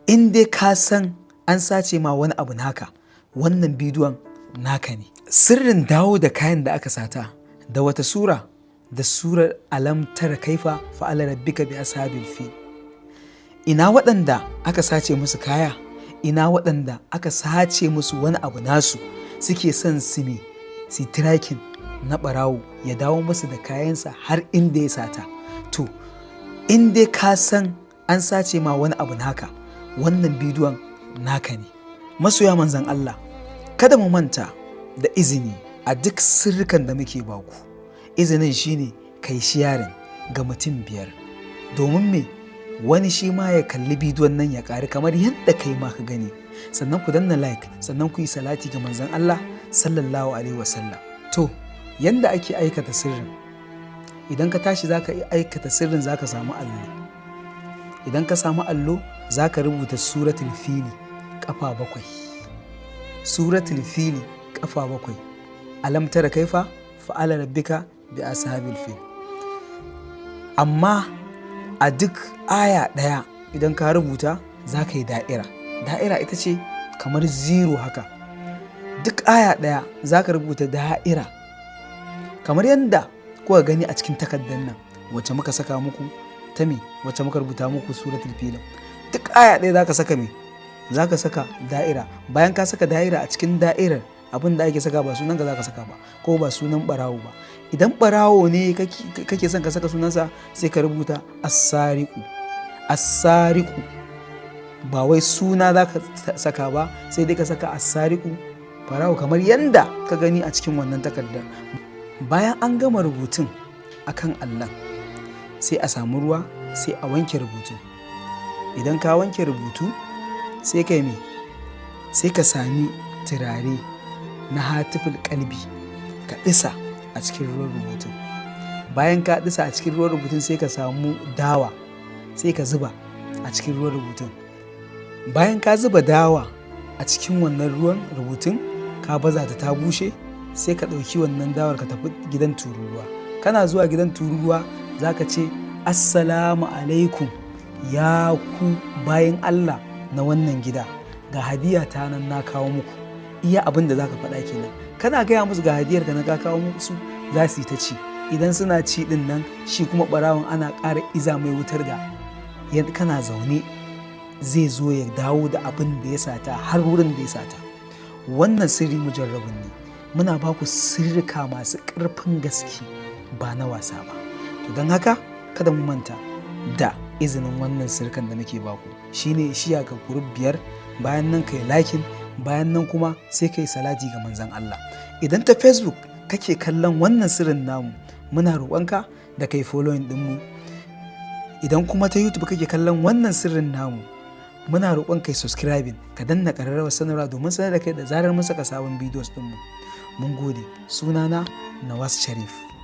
In dai ka san an sace ma wani abu naka, wannan bidiyon naka ne. Sirrin dawo da kayan da aka sata da wata sura? Da surar Alam Tara Kaifa Fa'ala Rabbika bi Ashabil Fil. Ina waɗanda aka sace musu kaya, ina waɗanda aka sace musu wani abu nasu, suke son su me su tracking na ɓarawo ya dawo musu da kayansa har inda ya sata. To, in dai ka san an sace ma wani abu naka, wannan bidiyon naka ne. Masoya Manzan Allah, kada mu manta da izini a duk sirrikan da muke baku. Izinin shine kai sharing ga mutum 5, domin me? Wani shi ma ya kalli bidiyon nan ya ƙari kamar yadda kai ma ka gani. Sannan ku danna like, sannan ku yi salati ga Manzan Allah Sallallahu Alaihi Wasallam. To, yanda ake aikata sirrin: idan ka tashi za ka aikata sirrin, za ka samu allo. Idan ka samu allo, za ka rubuta Suratul Fili kafa 7, Suratul Fili kafa 7, Alam Tara Kaifa Fa'ala Rabbika bi Ashabil Fil. Amma a duk aya ɗaya idan ka rubuta, za ka yi da'ira. Da'ira ita ce kamar zero haka. Duk aya ɗaya za ka rubuta da'ira kamar yadda kuka gani a cikin takardar nan wacce muka saka muku ta me, wacce muka rubuta muku Suratul Filin. Duk aya ɗaya za ka saka me? Za ka saka da'ira. Bayan ka saka da'ira, a cikin da'irar abin da ake saka ba sunan ka za ka saka ba, ko ba sunan barawo ba. Idan barawo ne kake son ka saka sunansa, sai ka rubuta Assariku, Assariku. Ba wai suna za ka saka ba, sai dai ka saka Assariku, barawo, kamar yanda ka gani a cikin wannan takardar. Bayan an gama rubutun akan allon, sai a samu ruwa, sai a wanke rubutun. Idan ka wanke rubutu, sai ka me? Sai ka sami turare na Hatiful Kalbi, ka ɗisa a cikin ruwan rubutun. Bayan ka ɗisa a cikin ruwan rubutun, sai ka samu dawa, sai ka zuba a cikin ruwan rubutun. Bayan ka zuba dawa a cikin wannan ruwan rubutun, ka baza ta, ta bushe, sai ka ɗauki wannan dawar ka tafi gidan tururuwa. Kana zuwa gidan tururuwa, za ka ce, "Assalamu alaikum, ya ku bayan Allah na wannan gida, ga hadiya ta nan na kawo muku." Iya abin da za ka faɗa kenan. Kana gaya musu ga hadiyar ka na ka kawo musu, za su yi ta ci. Idan suna ci din nan, shi kuma ɓarawon ana ƙara iza mai wutar da kana zaune zai zo ya dawo da abin da ya sata har wurin da ya sata. Wannan sirri mujarrabin ne. Muna ba ku sirrika masu ƙarfin gaske, ba na wasa ba. To, don haka kada mu manta da izinin wannan sirkan da muke baku, shine share ga group 5. Bayan nan kai liking, bayan nan kuma sai kai salati ga Manzon Allah. Idan ta Facebook kake kallon wannan sirrin namu, muna roƙonka da kai following ɗinmu. Idan kuma ta YouTube kake kallon wannan sirrin namu, muna roƙon kai subscribing, ka danna ƙararrawar sanarwa domin sanar da kai da zarar mun saka sabon videos ɗinmu. Mun gode. Sunana Nawas Sharif.